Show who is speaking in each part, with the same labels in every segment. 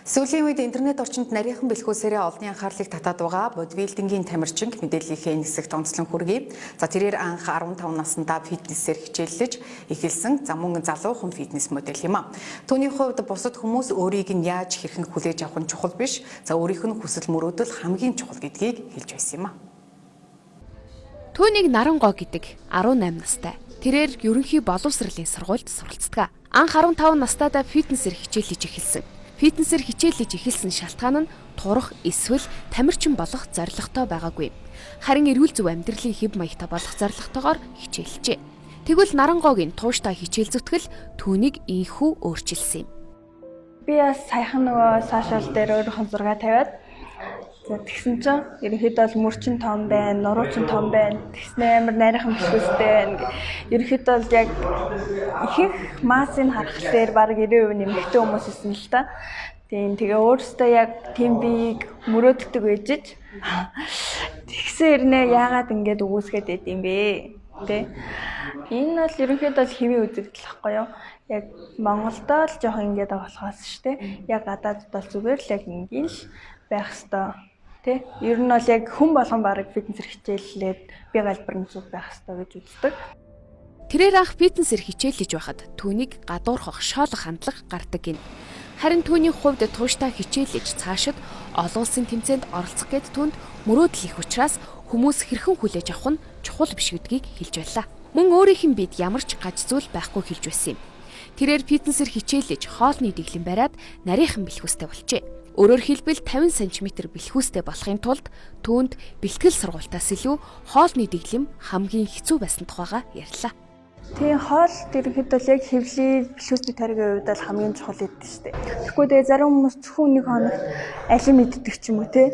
Speaker 1: Сүүлийн үед интернет орчинд нарийнхан бэлхүүсээрээ олонний анхаарлыг татаад байгаа бодибилдингийн тамирчинг мэдээллийнхээ энэ хэсэгт онцлон хүргэе. За, тэрээр анх 15 наснда фитнесээр хичээллэж эхэлсэн. За, мөн залуухан фитнес модель юм а. Түүний хувьд бусад хүмүүс өөрийг нь яаж, хэрхэн хүлээж авах нь чухал биш. За, өөрийнх нь хүсэл мөрөөдөл хамгийн чухал гэдгийг хэлж байсан юм а.
Speaker 2: Түүнийг Нарангоо гэдэг, 18 настай. Тэрээр ерөнхий боловсролын сургуульд суралцдаг. Анх 15 настайдаа фитнесээр хичээллэж эхэлсэн. Фитнесээр хичээллэж эхэлсэн шалтгаан нь турах эсвэл тамирчин болох зорилготой байгаагүй. Харин эрүүл зөв амьдралын хэв маягтай болох зорилготойгоор хичээлжээ. Тэгвэл Нарангоогийн тууштай хичээл зүтгэл түүнийг ийнхүү өөрчилсөн юм.
Speaker 3: Би бас саяхан нөгөө social дээр өөрийнхөө зураг тавиад, за, тэгсэн чинь ерөнхийдөө бол мөр чинь том байна, нуруу чинь том байна. Тэгснэ амар нарийнхан бэлхүүстэй байна. Ерөнхийдөө бол яг ихэнх массыг харахаар бараг 90% эмэгтэй хүмүүс исэн л та. Тийм, тэгээ өөрөөсөө яг тийм биеийг мөрөөддөг байжиж, тэгсэн хэрнээ яагаад ингэж үгүйсгээд байд юм бэ? Тэ. Энэ бол ерөнхийдөө бол хэвийн үзэгдэл байхгүй юу? Яг Монголдоо л жоохон ингэж байгаа болохоос шүү дээ. Яг гадаадд бол зүгээр л яг ингийн л байх хэвээр. Тэ? Ер нь бол яг хүн болгон бараг фитнесээр хичээллээд бие галбирна, зүг байх хэвээр гэж үздэг.
Speaker 2: Тэрээр анх фитнесээр хичээллэж байхад түүнийг гадуурхах, шоолох хандлага гардаг гэнэ. Харин түүний хувьд тууштай хичээллэж, цаашид олон улсын тэмцээнд оролцох гээд түүнд мөрөөдөл их учраас хүмүүс хэрхэн хүлээж авах нь чухал биш гэдгийг хэлж байлаа. Мөн өөрийнх нь биед ямар ч гаж зүйл байхгүй хэлж байсан юм. Тэрээр фитнесээр хичээллэж, хоолны дэглэм бариад нарийнхан бэлхүүстэй болжээ. Өөрөөр хэлбэл, 50 см бэлхүүстэй болохын тулд түүнд бэлтгэл сургуультаас илүү хоолны дэглэм хамгийн хэцүү байсан тухайгаа ярьлаа.
Speaker 3: Тийм, хоол ерөнхийдөө л яг хэвлий, бэлхүүсний тойргийн хувьд бол хамгийн чухал гэдэг шүү дээ. Тэгэхгүй тэгээ зарим хүмүүс зөвхөн нэг хоногт алим иддэг ч юм уу, те.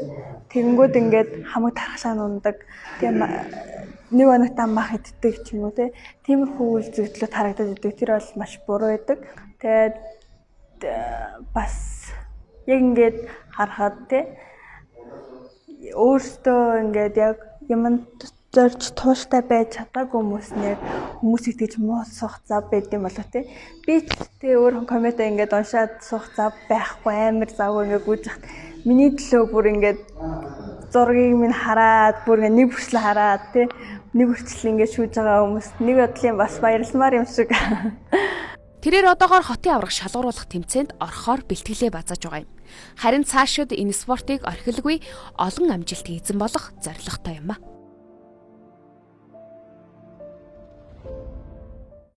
Speaker 3: Тэгэнгүүт ингээд хамаг тархлаа нундаг. Тэгээ нэг хоногт мах иддэг ч юм уу, те. Тиймэрхүү үйл зүйтлүүд харагдаад идэг. Тэр бол маш буруу байдаг. Тэгээд бас яг ингээд харахад, те, өөртөө ингээд яг юмд зорж тууштай байж чадаагүй хүмүүс нэр хүмүүсийг тэгж муу суух зав байд юм болоо, те. Би тэ өөр comment ингээд уншаад суух зав байхгүй, амар завгүй ингээд гүйж хат миний төлөө бүр ингээд зургийг минь хараад, бүр ингээд нэг бүрчлээ хараад, те, нэг бүрчлээ ингээд шүүж байгаа хүмүүс нэг бодлын бас баярламаар юм шиг.
Speaker 2: Тэрээр одоогоор хотын аварга шалгаруулах тэмцээнд орохоор бэлтгэлээ базааж байгаа юм. Харин цаашид энэ спортыг орхилгүй олон амжилтын эзэн болох зорилготой юм а.